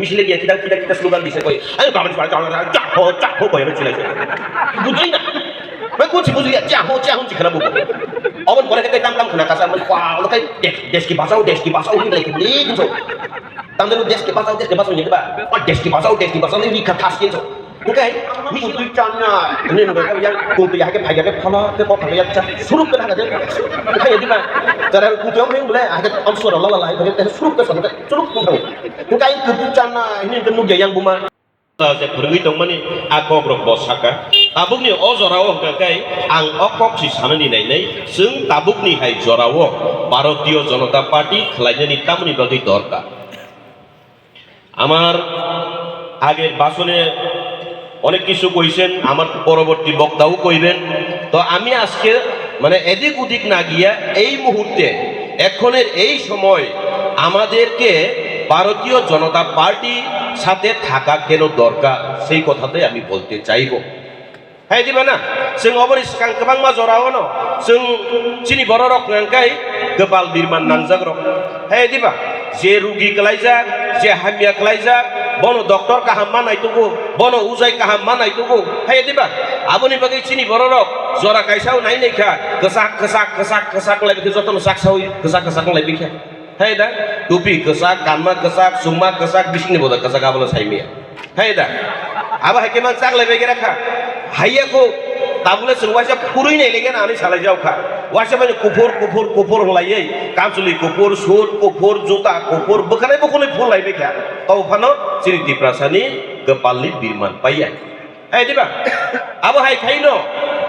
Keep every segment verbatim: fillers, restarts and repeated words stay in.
Bisile gya kita, kita, kita slogan bisa koi. Ayo, kawan, kawan, kawan, kawan, jaho, jaho, koi, ayo, silai, silai. Bujui na. Mai kunci bujui ya, jaho, jaho, cikana buku. Awan boleh kita tam, tam, kena kasar, mai, wah, lo kai, des, des ki basao, des ki basao, ini lagi, ini, gitu. Tam dulu des ki basao, des ki basao, ini, ba. Oh, des ki basao, des ki basao, ini, kata, gitu. Oke, misi tu cana. Ini, nunggu, yang, kunci, ya, ke, pagi, ke, pala, ke, pala, ya, ca, suruh, ke, ada, ke, ya, di, ba. Cara, kunci, yang, boleh, ada, am, suara, la, la, la, ya, suruh, ke, sana, ke, suruh, kunci. Hingke ayang kwbwi chana hwnwi hwnkhe nukya yang buma. Je phwrwngwi tongmani a kokrok bo saka. Tabukni o jorao hwnkhe khe ang o kok si sanani nainai, chwng tabukni hai jorao Bharatiya Janata Party khlainani tamoni bagwi dorkar. আমার আগের ভাষণে অনেক কিছু কইছেন, আমার পরবর্তী বক্তাও কইবেন। তো আমি আজকে মানে এদিক ওদিক না গিয়া এই মুহূর্তে, এখনের এই সময় আমাদেরকে ভারতীয় জনতা পার্টির সাথে থাকা কেন দরকার, সেই কথাটাই আমি বলতে চাইব। Hai diba na? Chwng oboni swkang kwbangma jorao no chwng chini bororok hwnkhe kwpal birman nangjakrok. Hai diba? Je rugi kwlaijak, je hamya kwlaijak, bono doctor kaham ma naitugo, bono ujai kaham ma naitugo. Hai diba? Aboni bagwi chini bororok jora kaisa o nai nai kha, kwchak, kwchak, kwchak, kwchak lai bikhe jotono chak saui, kwchak, kwchak lai bikhe. Hai da, tupi kwchak, kanma kwchak, chuma kwchak, bisingni boda kwchak, abono saimaya. Hai da, abo hai khe man chak lai bai khe rakha. Haiya ko, tabule chwng waisa phurui nai lege na ani salai jau kha. Waisa bai kuphur, kuphur, kuphur lai ei, kamchwlwi kuphur, suit kuphur, juta kuphur, bwkhanai bukhunui phur lai bai kha. Tau phano chini Tiprasani kwpalni birman paiya. Hai diba? Abo hai khaino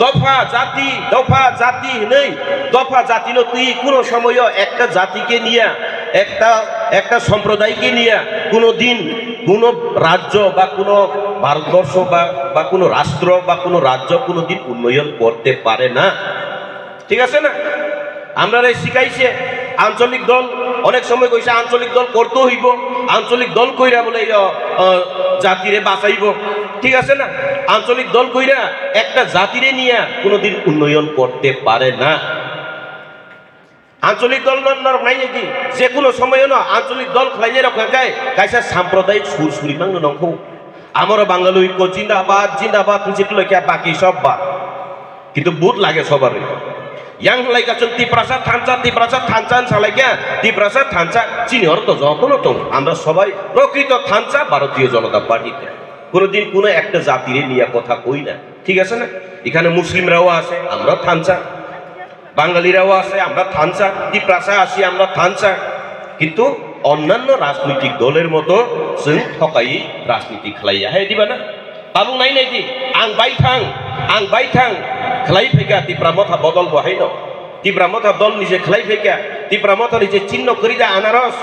dopha jati, dopha jati hinwi, dopha jatino twi kuno somoyo ekta jatike niya, ekta, ekta somprodayke niya, kuno din, kuno rajyo ba kuno Bharatborsho ba, ba kuno rastro ba kuno rajyo kuno din unnoyon korte pare na. ঠিক আছে না? আমরারে শিখাইছে আঞ্চলিক দল, অনেক সময় কইছে আঞ্চলিক দল করতে হইব, আঞ্চলিক দল কইরা বলে, ইয়ো, আহ, জাতিরে বাঁচাইব। ঠিক আছে না? আঞ্চলিক দল কইরা একটা জাতিরে নিয়ে কোনোদিন উন্নয়ন করতে পারে না। আঞ্চলিক দল ন-, নরক নাই নাকি? যে কোনো সময় না আঞ্চলিক দল খেলাইলে রক্ষা যায়, কাইসা সাম্প্রদায়িক সুর সুরি মাংনো নংখো। Amaro Bangali ঐক্য জিন্দাবাদ, জিন্দাবাদ, তুই যেগুলো কে বাকি সব বাদ। কিন্তু ভোট লাগে সবারই। Yang lai kachung Tiprasa thansa, Tiprasa thansa salai kya, Tiprasa thansa chini ortho jotono tong. Amra sobai prokrito thansa Bharatiya Janata Party te. Kono din kono ekta jatire niya kotha koi na. Thik ache na? Ekhane Muslimrao ache, amra thansa. বাঙালিরাও আছে, আমরা থানচা, তিপ্রাসা আছি, আমরা থানচা। কিন্তু অন্যান্য রাজনৈতিক দলের মতো जों ঠকাই রাজনীতি খেলাইয়া। হ্যাঁ, দিবা না? Tabuk nai nai di, ang baithang, ang baithang khlai phaikha Tipra Motha bodol bo haino. Tipra Motha dol nije khlai phaikha, Tipra Motha nije chinno kwrwi da anaros,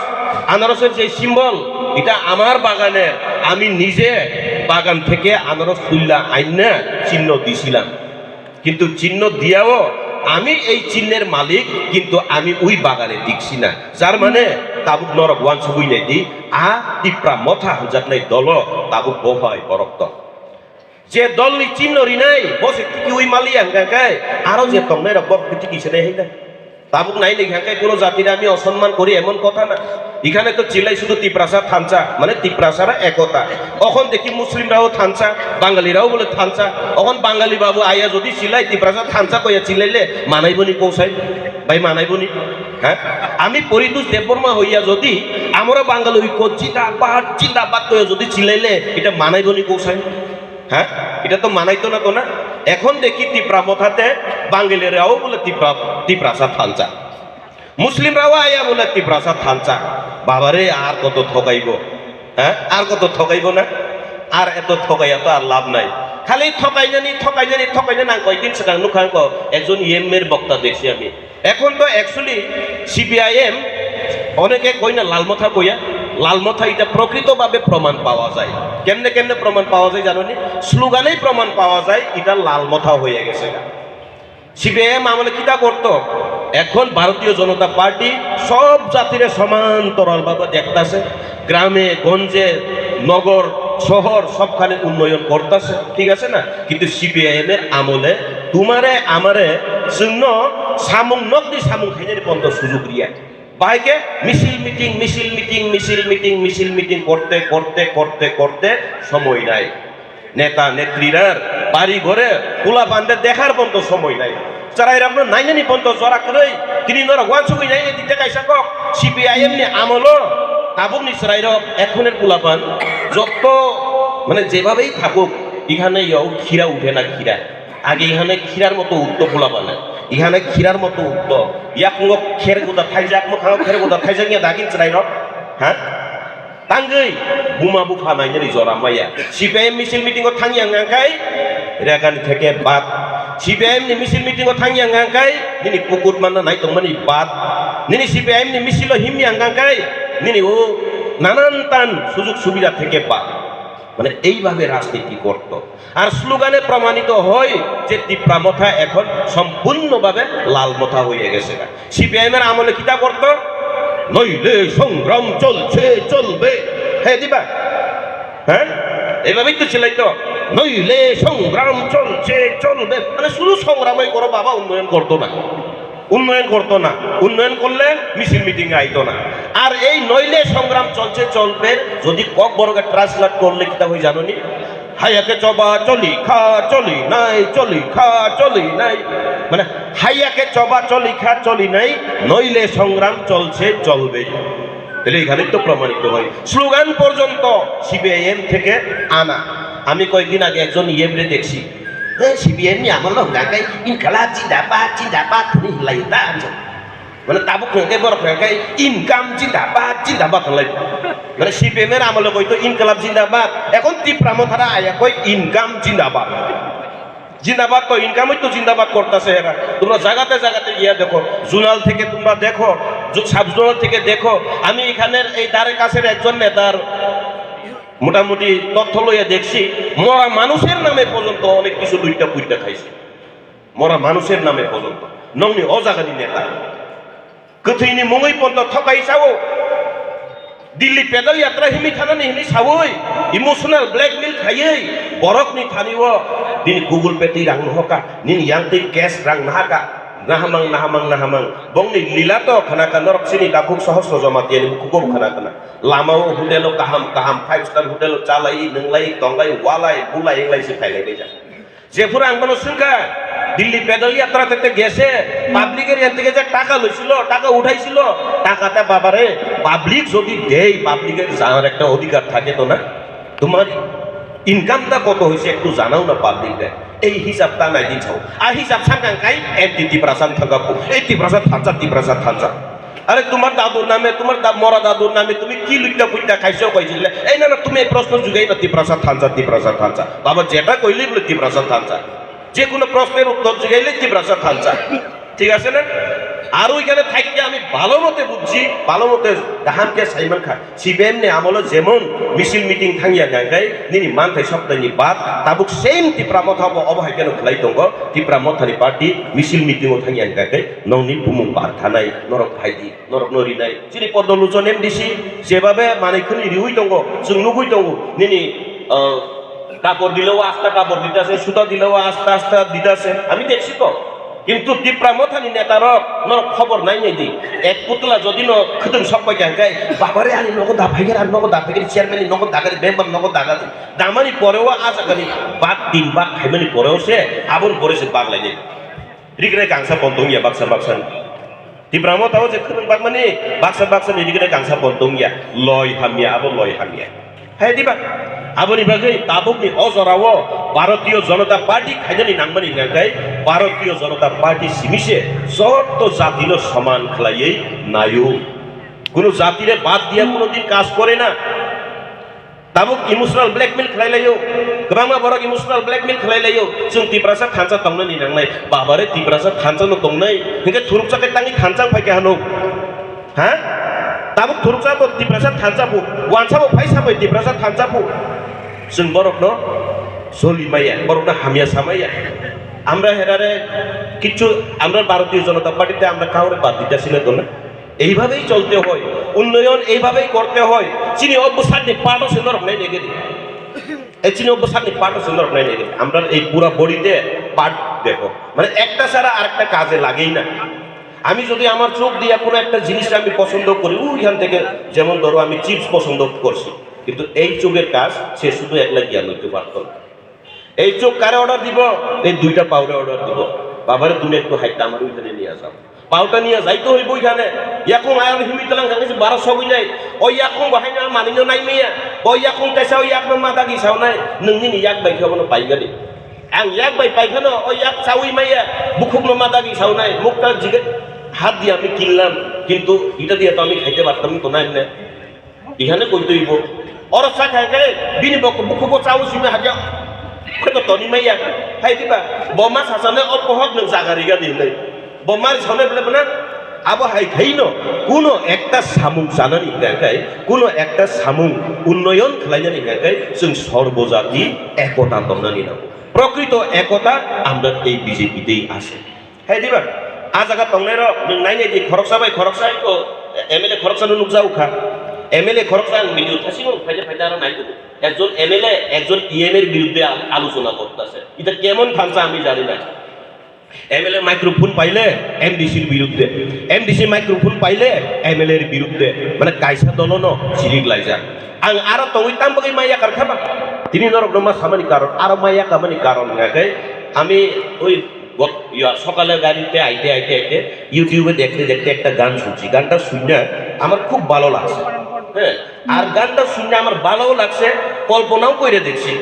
anaros je symbol, এটা আমার বাগানের, আমি নিজে বাগান থেকে আনারস তুললা আইন্না চিহ্ন দিছিলাম। কিন্তু চিহ্ন দিয়াও আমি এই চিহ্নের মালিক, কিন্তু আমি ওই বাগানে টিকছি না। যার মানে tabuk norok uansugwi nai di, a Tipra Motha hwnjaknai dolo tabuk bo hai borok tong. Je dolni chinno rinai, bo se tikiui maliya hwnkha khe, aro je tongnairok bo tiki se nai hai na. Tabuk nai nai hwnkha khe kono jatire ami osonman kori emon kotha na. এখানে তো চিল্লাই শুধু তিপ্রাসা থানচা, মানে তিপ্রাসারা একতা। অখন দেখি মুসলিমরাও থানচা, বাঙালিরাও বলে থানচা। অখন বাঙালি বাবু আইয়া যদি চিল্লাই তিপ্রাসা থানচা কইয়া চিল্লাইলে মানাইবনি কৌসাই? ভাই মানাইবনি? হ্যাঁ? আমি পরিতোষ দেববর্মা হইয়া যদি আমরা বাঙালি ঐক্য জিন্দাবাদ, জিন্দাবাদ কইয়া যদি চিল্লাইলে এটা মানাইবনি কৌসাই? হ্যাঁ? এটা তো মানাইতো না তো না? এখন দেখি তিপ্রা মথাতে বাঙালিরাও বলে তিপ্রা, তিপ্রাসা থানচা। মুসলিমরাও আইয়া বলে তিপ্রাসা থানচা। বাবারে, আর কত ঠকাইবো? হ্যাঁ, আর কত ঠকাইবো না? আর এত ঠকাইয়া তো আর লাভ নাই। খালি ঠকাইনানি, ঠকাইনানি, ঠকাইনা nang কয়েকদিন সেখানে নুখান একজন ইএমএর বক্তা দেখছি আমি। এখন তো actually সিপিআইএম অনেকে কই না লালমথা কইয়া, লালমথা এটা প্রকৃতভাবে প্রমাণ পাওয়া যায়। কেমনে কেমনে প্রমাণ পাওয়া যায় জানো নি? স্লোগানেই প্রমাণ পাওয়া যায় এটা লালমথা হয়ে গেছে। সিপিআইএম আমলে কিতা করতো? এখন ভারতীয় জনতা পার্টি সব জাতিরে সমান্তরালভাবে দেখতাছে, গ্রামে গঞ্জে নগর শহর সবখানে উন্নয়ন করতাছে, ঠিক আছে না? কিন্তু সিপিআইএম এর আমলে তোমারে আমারে জন্য সামুং নকদি সামুং খাইনানি পর্যন্ত সুযোগ Riya. Bahai khe misil meeting, misil meeting, misil meeting, misil meeting korte, korte, korte, korte somoi nai. Neta netrirar bari gore pula pande dekhar ponto somoi nai. Chwrairokno nainani ponto jora kwrwi. Tini norok uansugwi nainai di tei kaisa kok C P I M ni amolo tabukni chwrairok ekhoner pula pan jotto mane jebabei thakuk ikhane yo khira uthe na khira. Age ihane khirar moto utto pula bana. Ihane khirar moto utto. Yakungo kher guda thaijak, mokhango kher guda thaijak ya dagin chwrairok. Ha? Tangwi buma bupha nainani jora maya. C P I M misil meeting o thangya hwnka khe regani theke bad. C P I M ni misil meeting o thangya hwnka khe nini pukut manna nai tongmani bad. Nini C P I M ni misil o himya hwnka khe nini o nanan tan sujug subida theke bad. মানে এইভাবে রাজনীতি করত। আর স্লোগানে প্রমাণিত হয় যে তিপ্রা মথা এখন সম্পূর্ণভাবে লাল মথা হয়ে গেছে। সিপিআইএম এর আমলে কিতা করত? নইলে সংগ্রাম চলছে চলবে। হ্যাঁ দিবা? হ্যাঁ, এইভাবেই তো ছিল তো। নইলে সংগ্রাম চলছে চলবে, মানে শুধু সংগ্রামই করো বাবা, উন্নয়ন করতো না। উন্নয়ন করতো না। উন্নয়ন করলে মিছিল মিটিং আইতো না। আর এই নইলে সংগ্রাম চলছে চলবে যদি ককবরকে ট্রান্সলেট করলে কিতা হয় জানো নি? হাইয়াকে চবা চলি খা চলি নাই, চলি খা চলি নাই। মানে হাইয়াকে চবা চলি খা চলি নাই, নইলে সংগ্রাম চলছে চলবে। তাহলে এখানেই তো প্রমাণিত হয়, স্লোগান পর্যন্ত সিপিআইএম থেকে আনা। আমি কয়েকদিন আগে একজন ইএমরে দেখছি, সিপিআইএম নি আমার হঙ্গা খাই ইনকালাব জিন্দাবাদ জিন্দাবাদ হনি হিলাই তা আনছে। মানে তাবুক হঙ্গে বড় হঙ্গে ইনকাম জিন্দাবাদ জিন্দাবাদ হলাই। মানে সিপিএম এর আমলে কইতো ইনকালাব জিন্দাবাদ, এখন তিপ্রা মথারা আয়া কই ইনকাম জিন্দাবাদ। জিন্দাবাদ তো ইনকামই তো জিন্দাবাদ করতেছে এরা। তোমরা জায়গাতে জায়গাতে গিয়া দেখো, জোনাল থেকে তোমরা দেখো, সাব জোনাল থেকে দেখো। আমি এখানের এই ধারে কাছের একজন নেতার মোটামুটি তথ্য লইয়া দেখছি, মরা মানুষের নামে পর্যন্ত অনেক কিছু লুটটা পুটটা খাইছে। মরা মানুষের নামে পর্যন্ত। নংনি অজাগানি নেতা। Kwthwini mungwi pondo thokai sao. Dilli pedal yatra himi thanani hini sawi, emotional blackmail khaiwi, borokni thani o nini Google Pay twi rang nohoka, nini yang twi cash rang nahaka, nahamang, nahamang, nahamang. Bongni lila to khana ka norok chini dakhuk sohosro joma tiyani bukhugo khana kana. Lama o hotel o kaham, kaham five star hotel o chalai, nwnglai, tonglai, walai, bulai, wnglai se khailai baijak. Jephuru ang bono swngkha, Dilli pedal yatra thekte gese, public er yan theke je taka loisilo, taka uthaisilo, taka ta babare, public jodi dei, public er janar ekta odhikar thake to na, tomar income ta koto hoise ektu janao na public re, ei hisab ta nai din sao, a hisab sankang kai anti Tiprasa thangkha po, ei Tiprasa thansa, Tiprasa thansa. আরে তোমার দাদুর নামে, তোমার দা-, মরা দাদুর নামে তুমি কি লুটটা পুটটা খাইছো কইছিলে? এই না, না, তুমি এই প্রশ্ন জুগাই না, তিপ্রাসা থানসা, তিপ্রাসা থানসা। বাবা যেটা কইলেই বলে তিপ্রাসা থানসা। যে কোনো প্রশ্নের উত্তর জুগাইলে তিপ্রাসা থানসা। ঠিক আছে না? আর ওইখানে থাকতে আমি ভালো মতে বুঝছি, ভালো মতে গাহামকে সাইমান খা। সিপিএম নে আমলে যেমন মিছিল মিটিং থাঙ্গিয়া গাঙ্গাই, নিনি মানথাই সপ্তাহনি বাদ, তাবুক সেম তিপ্রা মথা অবহাই কেন খেলাই দঙ্গ, তিপ্রা মথানি পার্টি মিছিল মিটিং ও থাঙ্গিয়া গাঙ্গাই, নংনি বুমুং বার থানাই, নরক ভাইদি। Norokno rinai. Chini Poddo Luchon M D C jebabe manwi khwnwi riwi tongo, chwng nugwi tongo. Nini, ah, kapor dileo asta kapor ditase, suta dileo asta asta ditase. Ami dekhi to. Kintu Tipra Mothani netarok norok khobor nai nai di. Ek putla jodi no khwtwng sok pai kha hwnkhe, "Babare ani nogo da phaiger, ani nogo da phaiger, chairman ni nogo da gari, member nogo da gari." Damani poreo a jagani bak tin bak khaimani poreo se aboni pore se bak lai nai. Rikre kangsa pontong ya baksa baksa. Tipra Motha o je khwnwng bakmani baksa baksa ni rikre kangsa pontong ya. Loi hamya, abo loi hamya. Hai diba? Aboni bagwi tabukni o jorao Bharatiya Janata Party khainani nangmani hwnkhe Bharatiya Janata Party simi se joto jatino soman khlaiwi naio. Kuno jatire bad diya kuno din kaj kore na. Tabuk emotional blackmail khlai laio. Kwbangma borok emotional blackmail khlai laio. Chwng Tiprasa thansa tongnani nangnai. Babare Tiprasa thansa no tongnai. Hinkhe thuruksa khe tangwi thansa phai kha hano. Ha? Tabuk thuruksa bo Tiprasa thansa phu. Wansa bo phaisa bai Tiprasa thansa phu. Chwng borok no soli maya, borok no hamya samaya. Amra herare kichu amra Bharatiya Janata Party te amra kaure bad dita sile dona. এইভাবেই চলতে হয়, উন্নয়ন এইভাবেই করতে হয়। চিনি অবস্থার নিপাটো সে নরক নাই নেগে দি। এই চিনি অবস্থার নিপাটো সে নরক নাই নেগে। আমরা এই পুরা বডিতে পার্ট দেখো, মানে একটা ছাড়া আরেকটা কাজে লাগেই না। আমি যদি আমার চোখ দিয়ে কোনো একটা জিনিস আমি পছন্দ করি, ওইখান থেকে, যেমন ধরো আমি চিপস পছন্দ করছি, কিন্তু এই চোখের কাজ সে শুধু একলা জ্ঞান হইতে পারতো না। এই চোখ কারে অর্ডার দিব? এই দুইটা পাউরে অর্ডার দিব, "বাবারে, তুমি একটু হাইটটা আমার ওইখানে নিয়ে যাও।" পাউটা নিয়ে যাইতে হইব ওইখানে। ইয়াকুম আয়ার হিমি তালাং খাঙ্গে বারো সবই নাই। ওই ইয়াকুম বাহাই না মানিনো নাই মিয়া। ওই ইয়াকুম কাইসা ওই ইয়াকুম মাদা গিসাও নাই। নংনি নি yak bai khabo no paigani. Ang yak bai paigano, o yak chawi maya, bukhuk no mata gi saunai, mukta jige, হাত দিয়ে আমি কিনলাম, কিন্তু এটা দিয়ে তো আমি খাইতে পারতাম তো না এমনি। এখানে কই তুইব? Oro sa khai khai, bini bok bukhuk bo chawi simi haja. Khe to toni maya, hai diba, bo ma sasane o pohok nang jaga riga di nai. Bo mari sone bole bole, abo hai khaino, kuno ekta samung chanani hingka khe, kuno ekta samung unnoyon khlainani hingka khe, chwng sorbojati ekota tongnani nango. Prokrito ekota amra ei B J P tei ase. Hai diba? A jaga tongnai rok, nwng nai nai di, khoroksa bai khoroksa ko M L A khoroksa no nukjao kha. M L A khoroksa ang video thasing o phaida phaida aro nai kudu. Ekjon M L A, ekjon E M er biruddhe al-, alochona kortase. Ita kemon thansa ami jani na. M L A microphone paile M D C-r biruddhe, M D C microphone paile M L A-r biruddhe, mane kaisa dolono sirik laijak. Ang aro tongwi tam bagwi maya kar kha ba? Tini norokno ma samani karon, aro maya kamani karon hingkha khe, ami oi got-, ya, sokale garite aite, aite, aite, YouTube-e dekhte, dekhte ekta gan shunchi, ganta shunna amar khub bhalo lagse, he, ar ganta shunna amar bhalo lagse, kolponao koire dekhchi.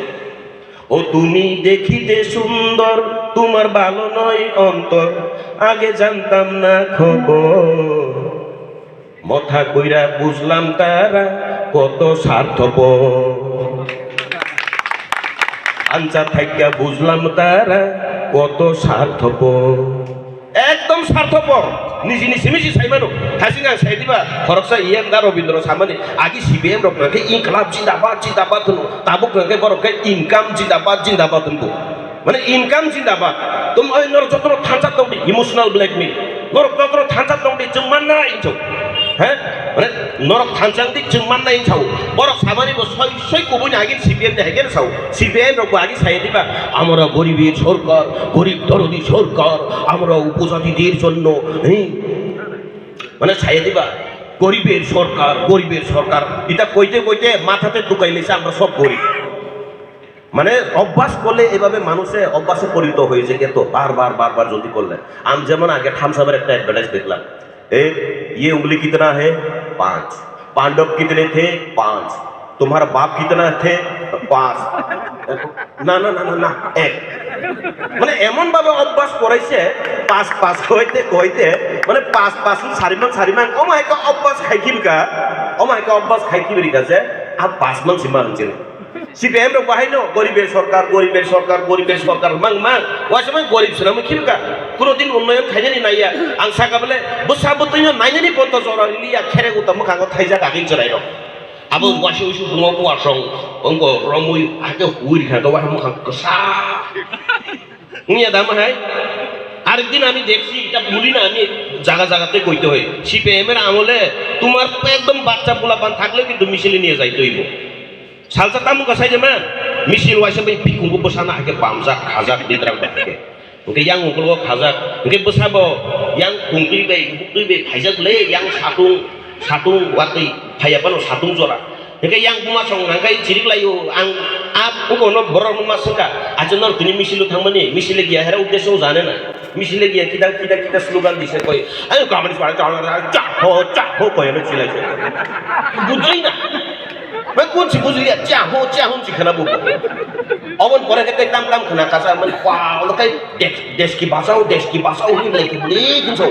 ও তুমি দেখিতে সুন্দর, তোমার ভালো নয় অন্তর, আগে জানতাম না খবর। মথা কইরা বুঝলাম তারা কত স্বার্থপর। আঞ্চা থাইকা বুঝলাম তারা কত স্বার্থপর। একদম স্বার্থপর। Niji ni simi si sai mano. Hasing ang sai diba, khoroksa E M da Robindro samani, agi C P M rok khe inqilab jindabad, jindabad hwno. Tabuk khe borok khe income jindabad, jindabad hwnbo. Mane income jindabad. Tum oi norok jotono thansa tong di, emotional blackmail. Norok jotono thansa tong di, chwng manna inchok. He? Mane norok thansa di, chwng manna inchao. Borok samani bo soi soi kubui ni agi C P M ni hai khe sao. C P M rok bo agi sai diba, আমরা গরিবের সরকার, গরিব দরদি সরকার, আমরা উপজাতিদের জন্য, হ্যাঁ? মানে, ছাইয়া দিবা, গরিবের সরকার, গরিবের সরকার, এটা কইতে কইতে মাথাতে ঢুকাই লেছে আমরা সব গরিব। মানে, অভ্যাস করলে এভাবে মানুষে অভ্যাসে পরিণত হয়েছে, কিন্তু বারবার, বারবার যদি করলে, আমি যেমন আগে থামসামের একটা অ্যাডভার্টাইজ দেখলাম, ए, ये उंगली कितना है? पाँच। पांडव कितने थे? पाँच। तुम्हारा बाप कितना थे? पाँच। না, না, না, না, না, এক। মানে এমন ভাবে অভ্যাস করাইছে, পাঁচ, পাঁচ কইতে, কইতে, মানে পাঁচ, পাঁচ, চারি মান, চারি মান, ও মাইকে অভ্যাস খাইখিবকা, ও মাইকে অভ্যাস খাইখিবরিকা যে, আর পাঁচ মান সীমা হচ্ছে। C P M rok bahai no, goriber sorkar, goriber sorkar, goriber sorkar, mang, mang. Waisa mai gorib swnamwi khibka. Kuno din unnoyon khainani naiya. Ang saka bole, bwsa bwtwino nainani ponto jora riliya, kherek uta mwkhango thaijak agin chwrairok. Abo waisa uisu bungo kuasong, wngko romwi hake hui rikha, to waisa mwkhang kwsa. Wngya da mahai? আরেকদিন আমি দেখছি, এটা ভুলি না, আমি জায়গা জায়গাতে কইতে হয়। সিপিএম এর আমলে তোমার একদম বাচ্চা পোলাপান থাকলেও কিন্তু মিছিলে নিয়ে যাইতে হইব। Salsa tamo ka sai de man, misil waisa bai bikung bo bwsana hake bamjak, khajak, ditrak ba hake. Hingke yang ungkul bo khajak, hingke bwsa bo yang kungtwi bai, buktwi bai phaijak le, yang satung, satung watwi phaiya phano satung jora. Hingke yang buma song nangkai chirik laio, ang a, ungko no borok no ma swngkha, acha nor tini misil o thangmani, misil giya hera uddesho jane na, misil giya kida, kida, kida slogan dise koi, ayo kamani swara, cha, cha, cha, ho, cha, ho, koi ano chilai se. Bujui na. Bai kun si buji ya, cha ho, cha ho si khana bu. Obon pore khe tei tam tam khana kasa man, wa, ono kai desh, desh ki bachao, desh ki bachao ni lai ki buli kun so.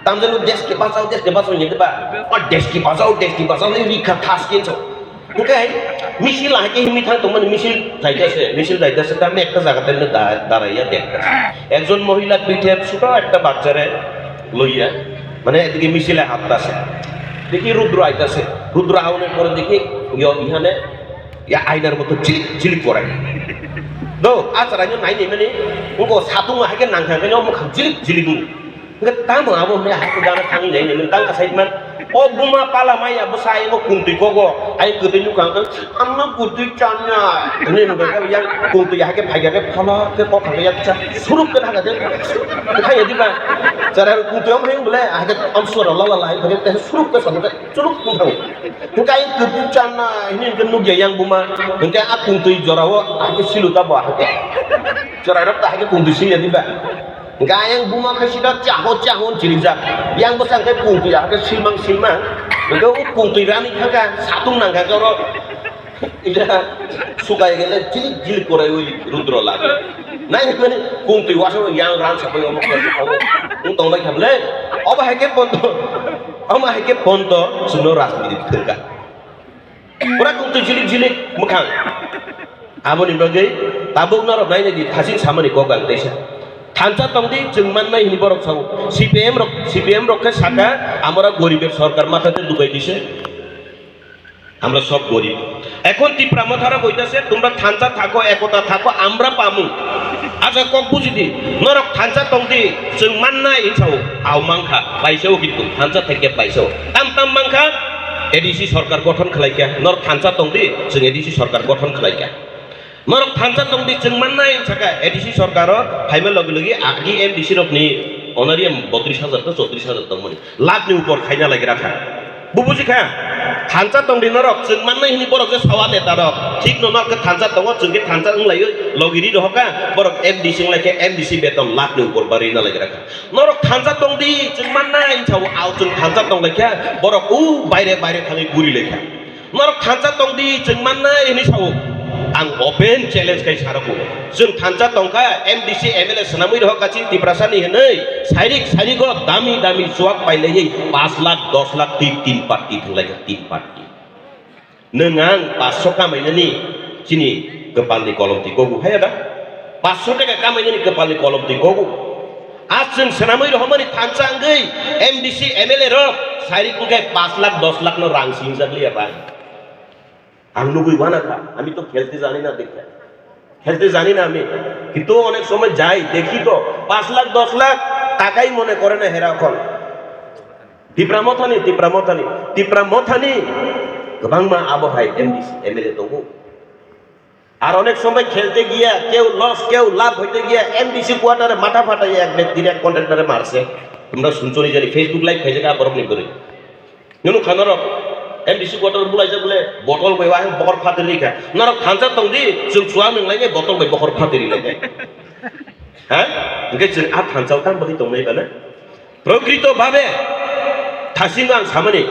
Tam janu desh ki bachao, desh ki bachao ni ba. O desh ki bachao, desh ki bachao ni rikha thas kin so. Oke, misil hai ke himi thang tong man misil jaita se, misil jaita se tam ekta jaga te da, darai ya dekha. Ekjon mohila pithe chuto ekta bachchare loiya. মানে এদিকে মিছিলে হাঁটতাছে, দেখি রুদ্র আইতাছে, রুদ্র আউনের পরে দেখি ইয়-, ইহানে ইয়া আয়নার মতো ঝিলিক ঝিলিক করে। No, আচ্ছা, রাইজো নাই নেই মানে, ওগো সাতুং হাইকে নাং খাইকে ও মুখ ঝিলিক ঝিলিক। Nge tamo abo me haku dana khangi nai nai, tang kasai man, O buma pala maya bwsa ayang o kungtwi kogo, ayang kwtwi nukha hwnkhe, "Ang no kwtwi chana." Hwnwi hwnkhe yang kungtwi hai khe phai khe phala khe kok kha khe yakcha suruk khe thang khe, thang ya diba? Chara kungtwi om hai bole, hai khe om sura la la la hai khe suruk khe sanu khe suruk kung thang. Hwnkhe ayang kwtwi chana hwnwi hwnkhe nukya yang buma, hwnkhe a kungtwi jorao hai khe silu ta bo hai khe. Chwrairok ta hai khe kungtwi singya diba? Hwnkhe ayang buma khe sida chaho chaho chirijak. Yang bwsa hwnkhe kungtwi ya khe silmang silmang. Hwnkhe o kungtwi rani thangkha satung nangkha khe oro. Ida sukai gele jilik jilik korai ui rudro lagwi. Nai hwnmani kungtwi wasao yang ran sabai omo khe omo. Wng tongbai kha bwle. Obo hai khe ponto. Omo hai khe ponto chwngno rajniti thwngkha. Pura kungtwi jilik jilik mwkhang. Aboni bagwi tabuk norok nainai di, thasing samani kok ang teisa. Thansa tongdi, chwng mannai hwnwi borok sao. C P M rok, C P M rok khe saka, "Amora goriber sorkar, matha de dukai dise. Amra sob gorib." Ekhon Tipra Motha rok hoitase, "Tumra thansa thako, ekota thako, amra pamu." Acha kok buji di, norok thansa tongdi, chwng mannai hwnwi sao. Ao mankha, paisao kintu, thansa thakya paisao. Tam tam mankha, A D C sorkar gothon khlaikha, norok thansa tongdi, chwng A D C sorkar gothon khlaikha. Norok thansa tongdi, chwng mannai hwn saka, A D C sorkaro phaima logi logi agi M D C rokni honorarium botris hajar to chotris hajar tongmani. Lakhni upor khaina laigra kha. Bo buji kha? Thansa tongdi norok, chwng mannai hwnwi borok je sawa neta rok. Thik no norok khe thansa tongo, chwng khe thansa wng laiwi logi ri rohor kha, borok M D C wng lai khe M D C beton lakhni upor ba rina laigra kha. Norok thansa tongdi, chwng mannai hwn sao, ao chwng thansa tong lai kha, borok u baire baire thangwi guri lai kha. Norok thansa tongdi, chwng mannai hwnwi sao. Ang open challenge khai sa rokgo. Chwng thansa tongkha, M D C, M L A swnamwi rohor kha chini Tiprasani hwnwi, sairik sairigo dami dami chuak pailaiwi paanch lakh, dos lakh twi tin party thwnglaikha, tin party. Nwng ang paanch sho kamainani chini kwpalni kolom twi kogu, haya da? Paanch sho taka kamainani kwpalni kolom twi kogu. A chwng swnamwi rohormani thansa wngwi M D C, M L A rok sairik wngkhe paanch lakh, dos lakh no rang singjak liya rang. Ang nugwi uana kha, ami to khelte jani na dekha, khelte jani na ami, kintu onek somoy jai dekhi to, paanch lakh, dos lakh takai mone kore na hera okhon. Tipra Mothani, Tipra Mothani, Tipra Mothani kwbangma abo hai M D C, M L A tongo. Ar onek somoy khelte giya, keu loss, keu labh hoite giya, M D C quarter-e matha phataiya, ek bekti ek contractor-e marse. Tomra sunchoni jani Facebook live khaijak a borokni bwrwi. Nunu kha norok M D C quarter bulaijak bole botol bai wahang bokhor phatwi rikha. Norok thansa tongdi, chwng chuwak nwng lainai botol bai bokhor phatwi ri lainai. Ha? Hwnkhe chwng a thansa-o tang bagwi tongnai bana? Prokrito bhabe thasing ang samani,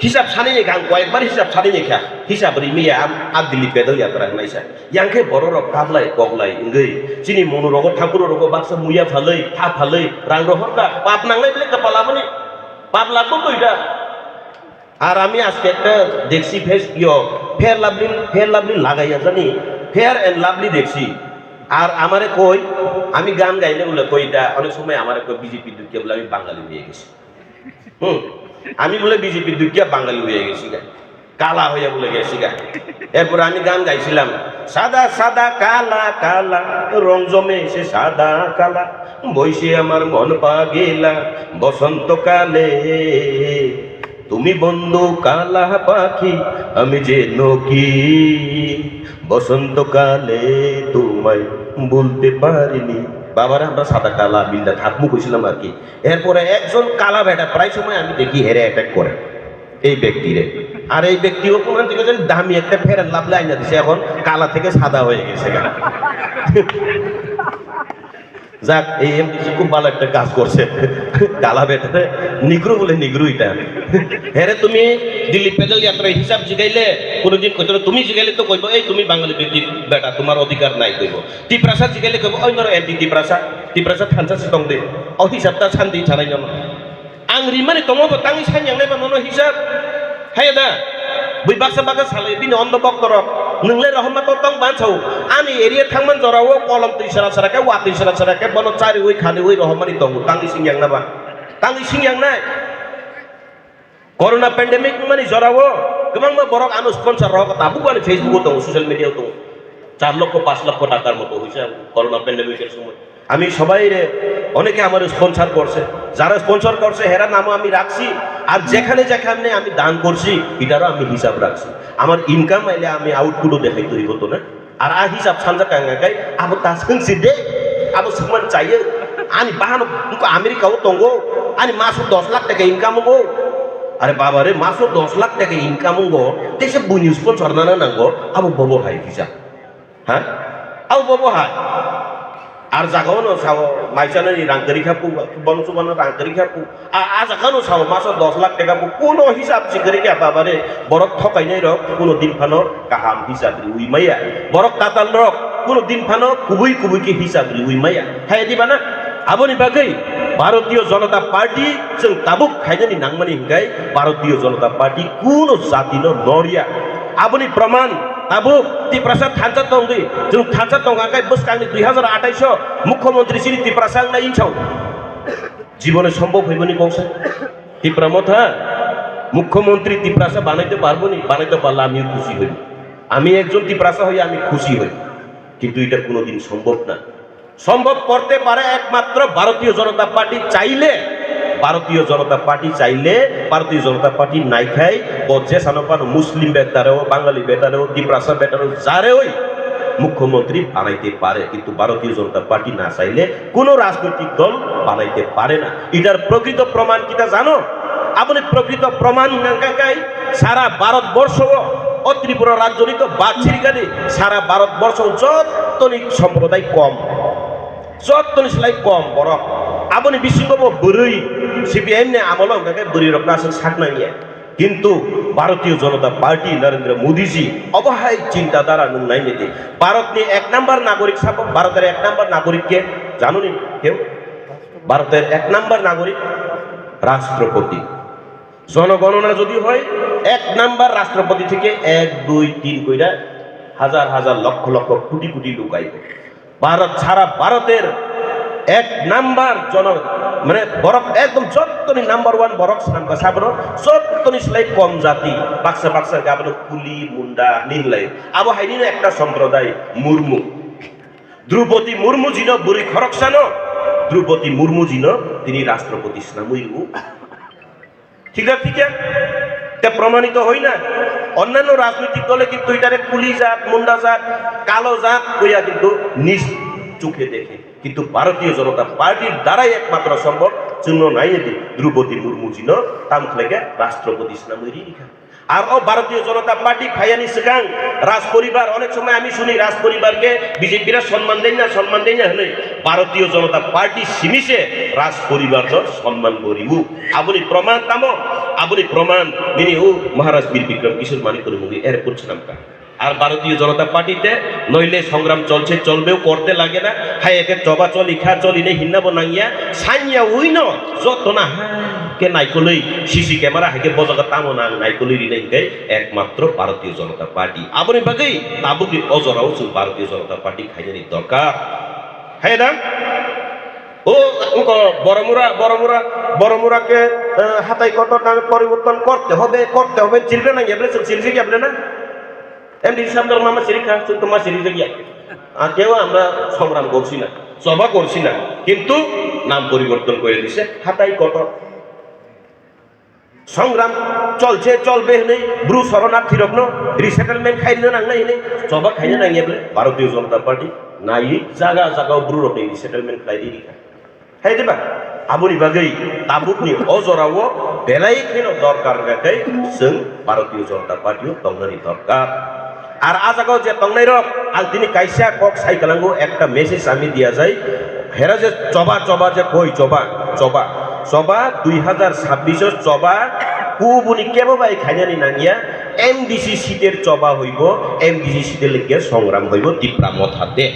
hisab sanini kha, ang koyekbar hisab sanini kha, hisab rimaya am, a Delhi pedal yatra hwnwi sa. Yang khe bororok kablai koklai wngwi chini mono rogo, thampuro rogo baksa muya phalwi, tha phalwi, rang rohor kha, pap nangnai bole kwpal aboni, pap lagbo twi da. Ar ami aske ekta deksi face yo, Fair Lovely, Fair Lovely lagaiya jani, Fair and Lovely deksi. Ar amare koi, ami gan gaile bole koi da, onek somoy amare koi B J P dukya bole ami Bangali hoye gesi. Hmm. Ami bole B J P dukya Bangali hoye gesi ga. Kala hoye bole gesi ga. Erpore ami gan gaisilam. সাদা সাদা কালা কালা রং জমেছে সাদা কালা বইছে আমার মন পাগেলা বসন্তকালে তুমি বন্ধু কালা পাখি আমি যে নকি বসন্তকালে তোমায় ভুলতে পারিনি. বাবারে আমরা সাদা কালা বিন্দা থাকবো কইছিলাম আর কি. এরপরে একজন কালা বেটা প্রায় সময় আমি দেখি হেরে অ্যাটাক করে এই ব্যক্তিরে. আর এই ব্যক্তিও কোন থেকে যেন দামি একটা ফেয়ার লাভলি আইনা দিছে, এখন কালা থেকে সাদা হয়ে গেছে গা. যাক, এই এমডিসি খুব ভালো একটা কাজ করছে. কালা বেটারে নিগ্রো বলে নিগ্রো এটা. হেরে তুমি দিল্লি প্যাডেল যাত্রা হিসাব জিগাইলে কোনোদিন কইতো না, তুমি জিগাইলে তো কইবো, "এই তুমি বাঙালি ব্যক্তি বেটা, তোমার অধিকার নাই," কইবো. তিপ্রাসা জিগাইলে কইবো, "ওই নর এন্টি তিপ্রাসা, তিপ্রাসা থানসা সিতং দে, অ হিসাবটা শান্তি ছাড়াই জানো।" Ang rimani tongo bo tangwi sanyang nai ba nono hisab. Haya da? Bui baksa baksa salai bini ondo boktorok. Nwngle rohorma to tong bansao. Ani area thangman jorao kolom twi sara sara khe, watwi sara sara khe, bono chariui khaniui rohormani tongo. Tangwi singyang na ba? Tangwi singyang nai. Corona pandemic wngmani jorao kwbangma borok ano sponsor rok tabuk ani Facebook o tongo, social media o tongo. চার লক্ষ পাঁচ লক্ষ টাকার মতো হয়েছে করোনা প্যান্ডেমিকের সময়। আমি সবাইরে, অনেকে আমার স্পন্সর করছে, যারা স্পন্সর করছে হেরা নামও আমি রাখছি। আর যেখানে যেখানে আমি দান করছি, এটারও আমি হিসাব রাখছি। আমার ইনকাম আইলে আমি আউটপুটও দেখাইতে হইব তো না। Ar a hisab sanjak ang kai abo ta swng si de, abo swngman chayo. Ani bahano wngkha America o tongo, ani maso dos lakh taka income wngo. Are baba re, maso dos lakh taka income wngo, tei se buini sponsor nana nango, abo bobo hai hisab. Ha? Abo bobo hai. Ar jaga ono sao, maisano ni rang kwrwi kha pu, bono chubano rang kwrwi kha pu. A, a jaga no sao, maso dos lakh taka pu, kuno hisab si kwrwi kha baba re, borok thokainai rok, kuno din phano kaham hisab riwi maya. Borok tatal rok, kuno din phano kubui kubui khe hisab riwi maya. Hai di bana? Aboni bagwi Bharatiya Janata Party chwng tabuk khainani nangmani hwnkhe Bharatiya Janata Party kuno jati no norya. Aboni proman tabuk Tiprasa thansa tongdi, chwng thansa tongkha khe bwskangni dui hazar athais o Mukhyamantri chini Tiprasa wngnai insao. Jibone sombhob hoiboni kongsa. Tipra Motha Mukhyamantri Tiprasa banaite parboni, banaite parle amiyo khushi hoibo. Ami ekjon Tiprasa hoi ami khushi hoi. Kintu eta kuno din sombhob na. সম্ভব করতে পারে একমাত্র ভারতীয় জনতা পার্টি চাইলে। ভারতীয় জনতা পার্টি চাইলে, ভারতীয় জনতা পার্টি নাইখাই, bo jesano phano Muslim betare o, Bangali betare o, Tiprasa betare o, jare oi মুখ্যমন্ত্রী বানাইতে পারে, কিন্তু ভারতীয় জনতা পার্টি না চাইলে কোনো রাজনৈতিক দল বানাইতে পারে না। এটার প্রকৃত প্রমাণ কিতা জানো? আপনি প্রকৃত প্রমাণ নাঙ্গাকাই সারা ভারতবর্ষ ও ত্রিপুরা রাজ্য নিত বাদ ছিরিকানি সারা ভারতবর্ষ যতনি সম্প্রদায় কম, jottoni slai kom borok. Aboni bisingo bo bwrwi, C P I M ni amolo hwnkha khe bwrwi rokno aswk sak nangya. Kintu Bharatiya Janata Party, Narendra Modi ji, obo hai chinta dhara nwng nai nidi. Bharatni ek number nagorik sabo, Bharoter ek number nagorik ke? Jano ni keu? Bharoter ek number nagorik Rashtrapati. জনগণনা যদি হয়, এক নাম্বার রাষ্ট্রপতি থেকে এক, দুই, তিন কইরা হাজার হাজার, লক্ষ লক্ষ, কোটি কোটি লোক আইব। ভারত, সারা ভারতের এক নাম্বার জন, মানে, বরক একদম যতনি নাম্বার ওয়ান বরক সামকা সাবরো, যতনি সেলাই কম জাতি, বাক্সা বাক্সা গাবলো কুলি, মুন্ডা, নিংলাই। আবো হাইনিনো একটা সম্প্রদায়, মুর্মু। দ্রৌপদী মুর্মু জিনো বুড়ি খরকসানো, দ্রৌপদী মুর্মু জিনো তিনি রাষ্ট্রপতি স্নামুইরু। ঠিক আছে, ঠিক আছে? এটা প্রমাণিত হয় না। অন্যান্য রাজনৈতিক দলে কিন্তু এটারে কুলি জাত, মুন্ডা জাত, কালো জাত কইয়া কিন্তু নিজ চোখে দেখে। কিন্তু ভারতীয় জনতা পার্টির দ্বারাই একমাত্র সম্ভব। চুনো নাই এদি দ্রৌপদী মুর্মু জিনো তাম খলেকে রাষ্ট্রপতি স্নামুইরি লিখা। আর ও ভারতীয় জনতা পার্টি ফাইয়ানি সিকাং রাজ পরিবার, অনেক সময় আমি শুনি রাজ পরিবারকে বিজেপিরা সম্মান দেন না, সম্মান দেন না হলে ভারতীয় জনতা পার্টি সিমিসে রাজ পরিবার সম্মান করিব। Aboni proman tamo? Aboni proman nini o Maharaj Bir Bikram Kishore Manikya ni mungwi airport swnamkha. আর ভারতীয় জনতা পার্টিতে নইলে সংগ্রাম চলছে, চলবেও, করতে লাগে না। হাই একে চবা চলি খা, চলি নেই হিন্না বো নাঙ্গিয়া, সাইয়া উইনো, যত না হাই কে নাইকলই, সিসি ক্যামেরা হাইকে বজাগা তামো নাং নাইকলই রি নাইকে একমাত্র Bharatiya Janata Party. Aboni bagwi tabukni o jorao chwng Bharatiya Janata Party khainani dorkar. Hai da? O, wngkha Boromura, Boromura, Boromura ke, eh, hatai kotor name poriborton korte hobe, korte hobe, chirikna nangya bole, chwng chirijak ya bole na? M D C samdor mama chirikha, chwng tongma chirijak ya. Ar keo amra songram korsi na, choba korsi na, kintu nam poriborton kore dise, hatai kotor. Songram cholse, cholbe hwnwi Bru soronarthi rokno resettlement khairina nangnai hwnwi choba khaina nangya bole Bharatiya Janata Party naiwi jaga jaga o Bru rokni resettlement khlai rikha. Hai diba? Aboni bagwi tabukni o jorao belai kheno dorkar wngkha khe chwng Bharatiya Janata Party o tongnani dorkar. Ar a jagao je tongnairok, ang tini kaisa kok sai kwlango, ekta message ami diya jai. Hera je choba, choba je koi choba, choba. Choba dui hazar sabbish o choba kubuni kebo bai khainani nangya, M D C seat er choba hoibo, M D C seat er lengke songram hoibo Tipra Motha de.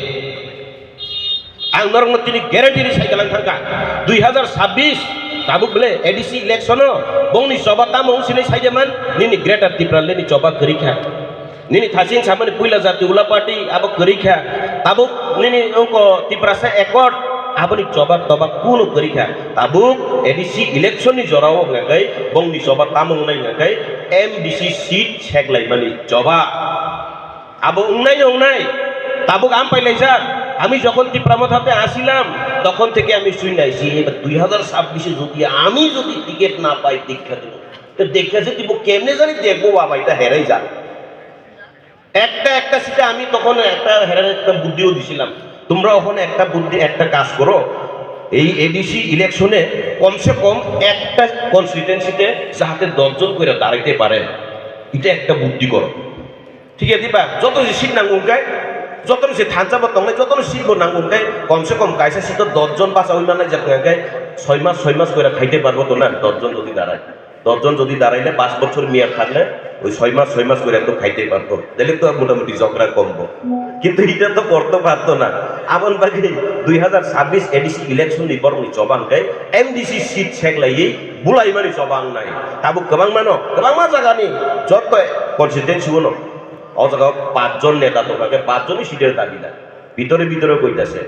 Ang norokno tini guarantee ri sai kalang thangkha, dui hazar sabbish tabuk bele A D C election o bongni choba tamo wng sinai sai man, nini Greater Tipraland ni choba kwrwi kha. Nini thaching samani puila jati ula party abo kwrwi kha. Tabuk nini wngko Tiprasa Accord aboni choba toba kuno kwrwi kha. Tabuk A D C election ni jorao hwnkha khe bongni choba tamo wngnai hwnkha khe M D C seat seklaimani choba. Abo wngnai no wngnai. Tabuk am pailai sir, আমি যখন টিপ্রা মথাতে আসিলাম, তখন থেকে আমি শুই নাই যে এবার দুই হাজার ছাব্বিশে যদি আমি যদি টিকিট না পাই দীক্ষা দিব, তো দীক্ষা যদি দিব কেমনে জানি দেখবো বাবা, এটা হেরাই যাবে। একটা একটা সিটে আমি তখন একটা হেরার একটা বুদ্ধিও দিছিলাম, তোমরা ওখানে একটা বুদ্ধি, একটা কাজ করো, এই এডিসি ইলেকশনে কমসে কম একটা কনস্টিটুয়েন্সিতে যাতে দশজন করে দাঁড়াইতে পারেন, এটা একটা বুদ্ধি করো। Thik ya, di ba? Joto ni seat nango hwnkhe, joto ni se thansa bo tongnai, joto ni seat bo nango hwnkhe, kom se kom kaisa seat o dos jon bachaui manai jak hwnkhe, soi mas, soi mas kore khaite parbo to na, dos jon jodi darai. Dos jon jodi darai le pas bochor miyad thakle, oi soi mas, soi mas kore to khaite parbo. Tele to motamuti jokra kombo. Kintu ita to korto parto na. Aboni bagwi dui hazar sabbish A D C election ni borok ni choba hwnkhe M D C seat seklaiwi bulai mani choba wngnai. Tabuk kwbangma no, kwbangma jaga ni joto constituency o no. O jaga o pach jon neta tongkha khe pach jon ni seat er dabi da. Bhitore bhitore koitase.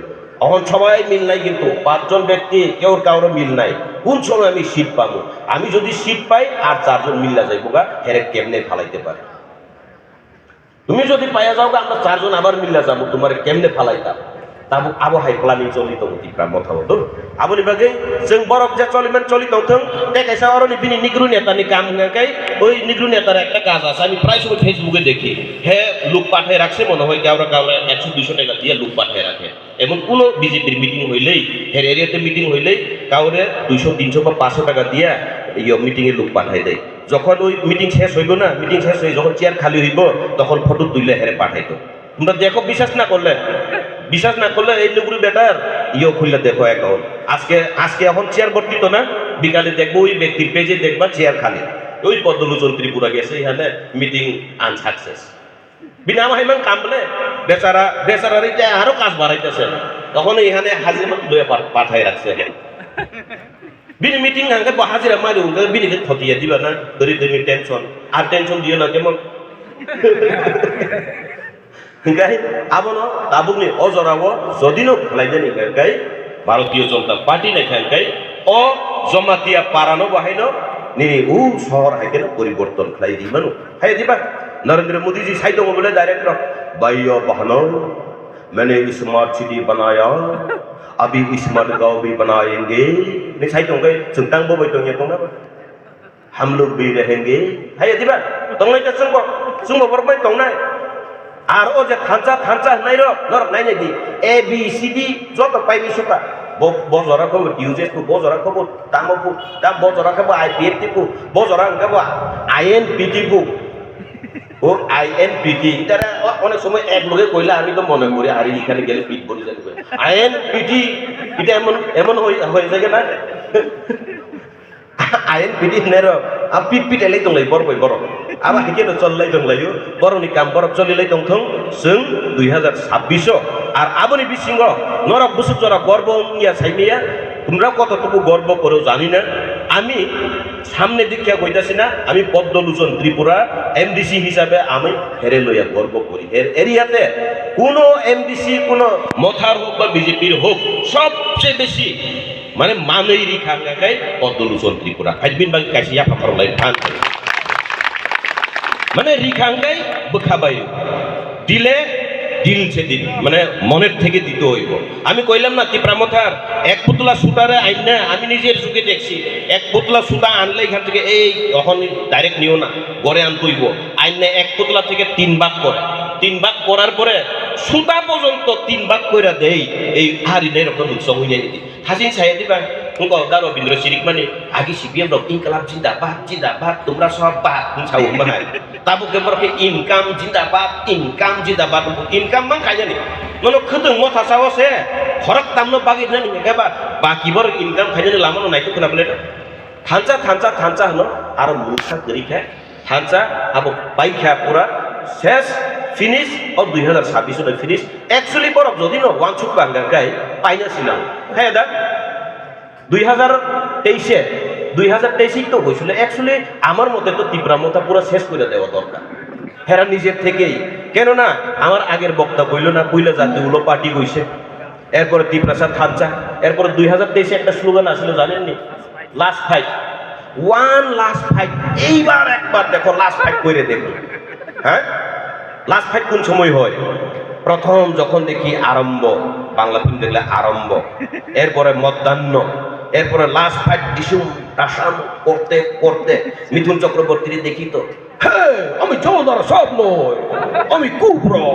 Ohon sobai mil nai kintu pach jon bekti keu kauro mil nai. Kun somoy ami seat pamu? Ami jodi seat pai ar char jon milla jai boga here kemne phalaite pare. Tumi jodi paiya jao ga, amra char jon abar milla jabo, tumare kemne phalaita? Tabuk abo hai planning choli tongo Tipra Motha o, do? Aboni bagwi chwng borok je choliman choli tongthwng, tei kaisa oroni bini Negro neta ni kam hwnka khe, oi Negro neta ekta kaj asa, ami prai somoi Facebook e dekhi, he luk pathai rakse mono hoi, kaura kaura ekso duiso taka diya luk pathai rakhe. Emon kuno B J P r meeting hoilei, her area te meeting hoilei, kaure duiso tinso ba paanso taka diya, iyo meeting e luk pathai dei. Jokhon oi meeting ses hoibo na, meeting ses hoi jokhon chair khali hoibo, tokhon photo tuile here pathai do. তোমরা দেখো, বিশ্বাস না করলে, বিশ্বাস না করলে এই নুগুরি বেটার ইয়ে খুললে দেখো অ্যাকাউন্ট। আজকে, আজকে এখন চেয়ার ভর্তি তো না, বিকালে দেখবো ওই ব্যক্তির পেজে দেখবা চেয়ার খালি। ওই পদ্মলোচন ত্রিপুরা গেছে এখানে মিটিং আনসাকসেস। বিনা আমার ইমান কাম বলে, বেচারা, বেচারার এটা আরো কাজ বাড়াইতেছে। তখন এখানে হাজির লইয়া পা-, পাঠায় রাখছে এখন। Bini meeting hangke bo hajira mari hwnkhe bini khe thoti ya diba na, kwrwi kwrwi tension, ar tension diyo na kemon. Hingkai abono tabukni o jorao jodino khlainani hingkai Bharatiya Janata Party naikha hingkai o Jamatia parano bo haino nini u sohor hai kheno poriborton khlai di mano. Hai diba? Narendra Modi ji sai tongo bole direct no, "Bhaiyo bahno, maine smart city banaya, abhi smart gaon bhi banayenge." Ni sai tongkai chwng tang bo bai tongya tongna ba. Ham log bhi rahenge. Hai diba? Tongnai ta chwngbo, chwngbo borok bai tongnai. Ar o je thansa, thansa hwnai rok, norok nai nai di. A B C D joto pai bi suka. Bo, bo jora khe bo D U J S pu, bo jora khe bo tamo pu, ta bo jora khe bo I P F T pu, bo jora hwnkhe bo I N P T pu. O I N P T, itara o-, onek somoy ek loge koila, ami to mone kori, ari ekhane gele pit bori jani koi. I N P T, ita emon, emon hoi, hoi jage na? I N P T hinai rok, a pit pit elai tonglai bor bai borok. Abo hai khe no chol lai tonglaio, borok ni kam borok choli lai tongthong, chwng dui hazar sabbish o. Ar aboni bisingo norok busuk jora gorbo wngya saimaya, tumra koto tuku gorbo koro jani na, ami samne dikya koitasina, ami Poddo Luchon Tripura M D C hisabe ami here loya gorbo kori. Her area te kuno M D C, kuno Mothar hok ba B J P r hok, sobse besi mane manwi rikha hwnka khe Poddo Luchon Tripura. Hai bini bagwi kaisa yapha khorok lai phan. Mane rikha hwnkai bwkha bai. Dile dil se din. Mane moner theke dite hoibo. Ami koilam na Tipra Mothar, ek putla sutare ainna, ami nijer chuke dekchi. Ek putla suta anle ekhan theke ei, ohon direct niyo na, gore antoibo. Ainna ek putla theke tin bag kore. Tin bag korar pore suta porjonto tin bag koira dei, ei harinai rokno nuksa hoinai di. Hasin saya diba, engko da Robindra Sirikmani, agi C P M rok inklab jindabad, jindabad, tumra sob bad, hwn sao bahai. Tabuk ke borok ke income jindabad, income jindabad, income mang khaijani. Nono khwtwng motha sao se, khorok tamno bagwi nani hwnkhe ba, baki borok income khaijani lama no naituk khna bwle no. Thansa, thansa, thansa hwno, aro mungsa kwrwi khe, thansa abo paikha pura ses, finish, o dui hazar sabbish no finish. Actually borok jodi no wansuk bangkha kai paina sinang. Khe da? দুই হাজার তেইশে, দুই হাজার তেইশে তো হয়েছিল। Actually, আমার মতে তো তিপ্রা মথা পুরো শেষ করে দেওয়া দরকার। হেরা নিজের থেকেই। কেননা আমার আগের বক্তা কইল না, কইলা জাতি উলো পার্টি কইছে। এরপরে তিপ্রাসা থানচা, এরপরে দুই হাজার তেইশে একটা স্লোগান আসলে জানেননি? Last fight. One last fight. এইবার একবার দেখো, লাস্ট ফাইট করে দেখো। হ্যাঁ? লাস্ট ফাইট কোন সময় হয়? প্রথম যখন দেখি আরম্ভ, বাংলা ফিল্ম দেখলে আরম্ভ, এরপরে মধ্যাহ্ন, এরপরে লাস্ট ফাইট ডিসুম ডাসাম করতে করতে মিঠুন চক্রবর্তীরে দেখি তো, "হে, আমি জলদার সাব নয়, আমি কুবরা,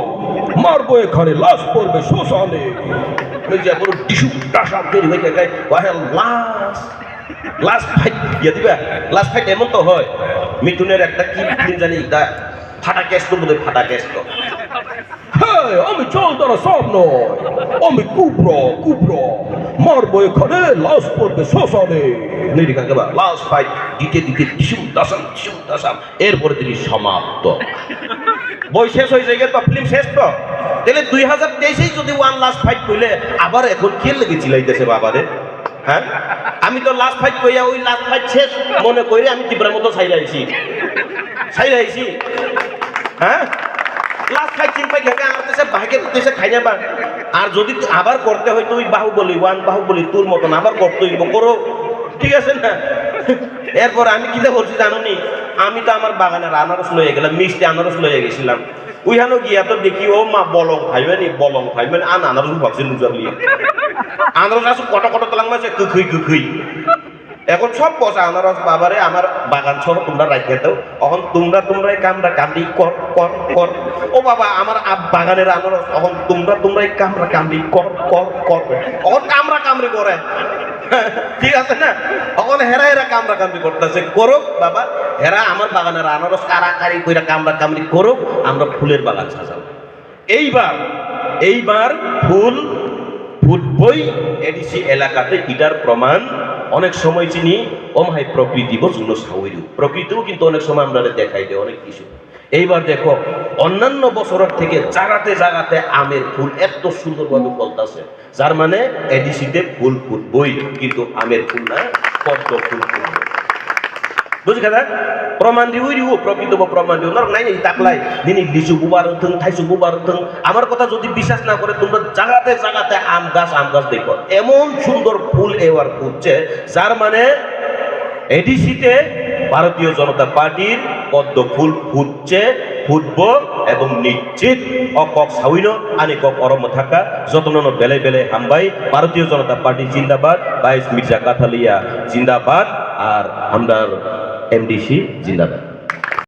মারবো এখানে, লাশ পড়বে শ্মশানে।" এই যে বড় ডিসুম ডাসাম তৈরি হয়ে গেছে, "ওয়াহেল লাশ, লাশ ফাইট দিয়ে দিবা।" লাশ ফাইট এমন তো হয়, মিঠুনের একটা কি ফিল্ম জানি, দা ফাটা ক্যাশ তো বোধহয়, ফাটা ক্যাশ তো। "হ্যাঁ, আমি জলদার সাব নয়, আমি কুবরা, কুবরা। মারবো এখানে, লাশ পড়বে শ্মশানে।" নেই রেখা গেল, লাশ ফাইট দিতে দিতে ডিসুম দাসাম, ডিসুম দাসাম, এরপরে তিনি সমাপ্ত। বই শেষ হয়ে যায় তো, ফিল্ম শেষ তো। তাহলে দুই হাজার তেইশেই যদি ওয়ান লাস্ট ফাইট করলে, আবার এখন কি লেগে চিলাইতেছে বাবারে? হ্যাঁ, আমি তো লাস্ট ফাইট কইয়া ওই লাস্ট ফাইট শেষ মনে করি আমি ত্রিপুরার মতো সাইরা আইছি, সাইরা আইছি। হ্যাঁ, লাস্ট ফাইট চিন্তা খেতে আমার দেশে বাহিকে দেশে খাই না বা। আর যদি আবার করতে হয় তো ওই বাহুবলী ওয়ান, বাহুবলী টুর মতন আবার করতে হইব, করো, ঠিক আছে না? এরপর আমি কিতা করছি জানো নি? আমি তো আমার বাগানের আনারস লইয়া গেলাম, মিষ্টি আনারস লইয়া গেছিলাম। Uihano giya to dekhi, o ma bolong phaimani, bolong phaimani, an anaros bhagse nukjakliya. Anaros aswk kotor kotor twlangma se kwkhwi kwkhwi. Ekhon sob bosa anaros babare amar bagan soho tumra raikhe to. Okhon tumra tumrai kamra kamri kor kor kor. O baba amar ab baganer anaros okhon tumra tumrai kamra kamri kor kor kor. Okhon kamra kamri gore. ঠিক আছে না? Okhon hera hera kamra kamri kortase korok baba. Hera amar baganer anaros kara kari koira kamra kamri korok, amra phuler bagan sajao. এইবার এইবার ফুল ফুটবই এডিসি এলাকাতে, এটার প্রমাণ অনেক সময় চিনি অমহাই প্রকৃতি বসুন সাউইরু। প্রকৃতিও কিন্তু অনেক সময় আমরা দেখাই দেয় অনেক কিছু। এইবার দেখো, অন্যান্য বছরের থেকে জাগাতে জাগাতে আমের ফুল এত সুন্দরভাবে ফলতাছে, যার মানে এডিসিতে ফুল ফুটবই, কিন্তু আমের ফুল না, পদ্ম ফুল ফুটবে। বুঝি কথা? প্রমাণ দিও, দিও, প্রকৃত বা প্রমাণ দিও। নরক নাই, নাই, তাকলাই। নিনি লিচু বুবার থং, থাইসু বুবার থং। আমার কথা যদি বিশ্বাস না করে, তোমরা জাগাতে জাগাতে আম গাছ, আম গাছ দেখো। এমন সুন্দর ফুল এবার ফুটছে, যার মানে এডিসিতে ভারতীয় জনতা পার্টির পদ্ম ফুল ফুটছে, ফুটব এবং নিশ্চিত। O kok sawino ani kok oro mwthaka, jotono no belai belai hambai. ভারতীয় জনতা পার্টি জিন্দাবাদ, ভাইস মির্জা কাঠালিয়া জিন্দাবাদ, আর আমরার এমডিসি জিন্দাবাদ।